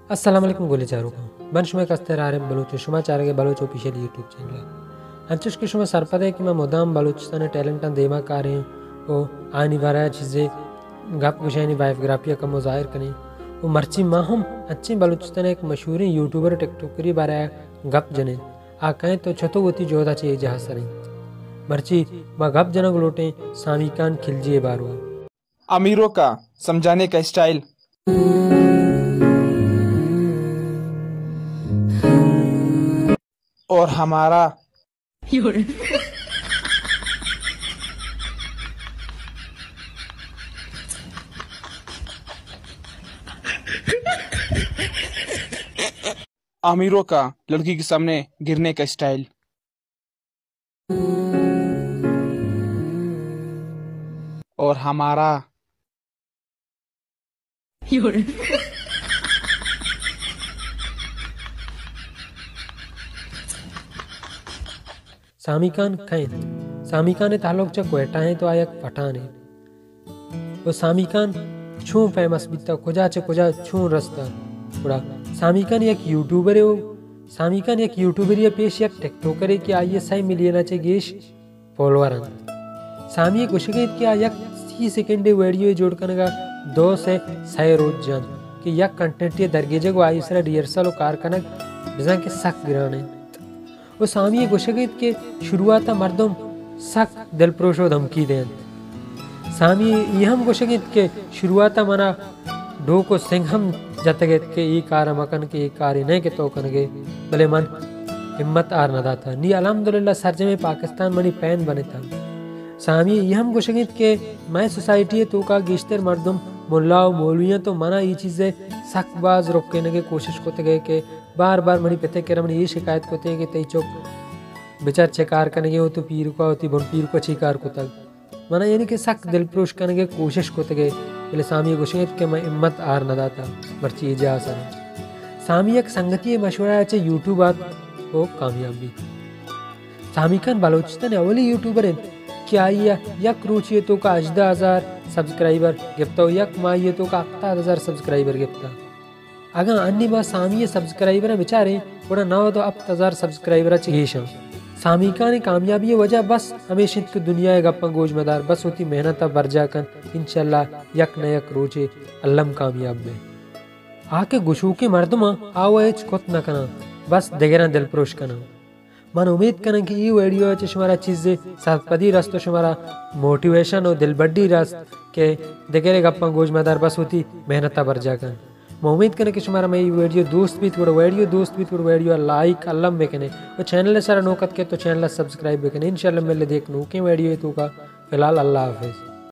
السلام علیکم گلیں چاروکاں، من شمئے کستر عارف بلوچ ءُ شما چارگ ءَ بلوچ آفیشل یوٹیوب چینل ءَ۔ انچوش کہ شما سرپد ئے کہ ما مدام بلوچستان ءِ ٹیلنٹاں دیما کاریں ءُ آیانی بارہ ءَ چیزے گپ گوشیں، آیانی بایوگرافی ءَ کمو ظاہر کنیں ءُ مرچی ما ہم انچیں بلوچستان ءِ یک مشہوریں یوٹیوبر ءُ ٹک ٹاکرے بارہ ءَ گپ جنیں، آ کئے اِنت ءُ چتو وتی جہد ءَ چہ اے جاہ ءَ سر اِنت۔ مرچی ما گپ جنگ لوٹیں سامی خان کھلجی ءِ باروا۔ امیروں کا سمجھانے کا اسٹائل۔ اور ہمارا۔ امیروں کا لڑکی کے سامنے گرنے کا اسٹائل۔ اور ہمارا۔ سامی خان کئے اِنت؟ سامی خان ءِ تعلق چہ کوئٹہ اِنت ءُ آ یک پٹھان اِنت۔ ءُ سامی خان چون فیمس بیتا، کجا چہ کجا چون رستا؟ گڑا سامی خان یک یوٹیوبرے ءُ سامی خان یک یوٹیوبرے ءَ پیش یک ٹک ٹاکرے کہ آئی ءَ سئے ملین ءَ چہ گیش فالوور اَنت۔ سامی ءِ گوشگ اِنت کہ آ یک سی سیکنڈے ویڈیوے جوڑ کنگ ءَ دو سے سئے روچ جنت کہ یک کنٹینٹے ءِ درگیجگ ءُ آئی ءِ سرا ریہرسل ءُ کار کنگ بزاں کہ سک گران اِنت۔ ءُ سامی ءِ گوشگ اِنت کہ شروعات ءَ مردم سک دلپروش ءُ دھمکی دینت۔ سامی ءِ اے ہم گوشگ اِنت کہ شروعات ءَ منا ڈوک ءُ سنگ ہم جتگ اَت کہ اے کار ءَ مکن کہ اے کارے نہ کہ تو کنگ ئے، بلے من ہمت ہار نہ داتا۔ نی الحمدللہ سرجمیں پاکستان منی پین بنتا۔ سامی ءِ اے ہم گوشگ اِنت کہ مئے سوسائٹی ءِ توکا گیشتر مردم ملا ءُ مولوی اَنت ءُ منا اے چیز ءِ سک باز رکینگ ءِ کوشش کتگ ئے کہ بار بار منی پت ءِ کرا منی اے شکایت کتگ کہ تئی چک بچار چے کار کنگ ءَ اِنت، تو پیرکا وتی بن پیرکا چی کار کتگ۔ منا یعنی کہ سک دلپروش کنگ ءِ کوشش کتگ ئے، بلے سامی ءَ گوشگ اِنت کہ من ہمت ہار نہ داتا، مرچی اے جاہ ءَ سر اِنت۔ سامی یک سنگتی ءِ مشورہ ءَ چہ یوٹیوب ءَ ات ءُ کامیاب بیت۔ سامی خان بلوچستان ءِ اولی یوٹیوبر اِنت کہ آئی ءَ یک روچے ءِ توکا ہژدہ ہزار سبسکرائبر گپتا ءُ یک ماہے ءِ توکا ہپتاد ہزار سبسکرائبر گپتا۔ اگاں انی ما سامی ءِ سبسکرائبراں بچاریں، گڑا نود ءُ ہپت ہزار سبسکرائبر ءَ چہ گیش اَنت۔ سامی خان ءِ کامیابی ءِ وجہ بس ہمیش اِنت کہ دنیا ءِ گپاں گوش مدار، بس وتی محنت ءَ برجاہ کن، انشاءاللہ یک نہ یک روچے الم کامیاب بئے۔ آ کہ گشوکیں مردماں، آ وَ ہچ کت نہ کناں، بس دگراں دلپروش کناں۔ من امیت کناں کہ اے ویڈیو ءَ چہ شمارا چیزے سرپدی رست ءُ شمارا موٹیویشن ءُ دلبڈی رست کہ دگرے گپاں گوش مدار، بس وتی محنت ءَ برجاہ کن۔ من امیت کناں کہ شمارا مئے اے ویڈیو دوست بیت، گڑا ویڈیو دوست بیت، گڑا ویڈیو ءَ لائک الم بکنے ءُ چینل ءِ سرا نوک اتکے تو چینل ءَ سبسکرائب بکنے۔ انشاءاللہ ملے دگہ نوکیں ویڈیو ءِ توکا۔ فی الحال اللہ حافظ۔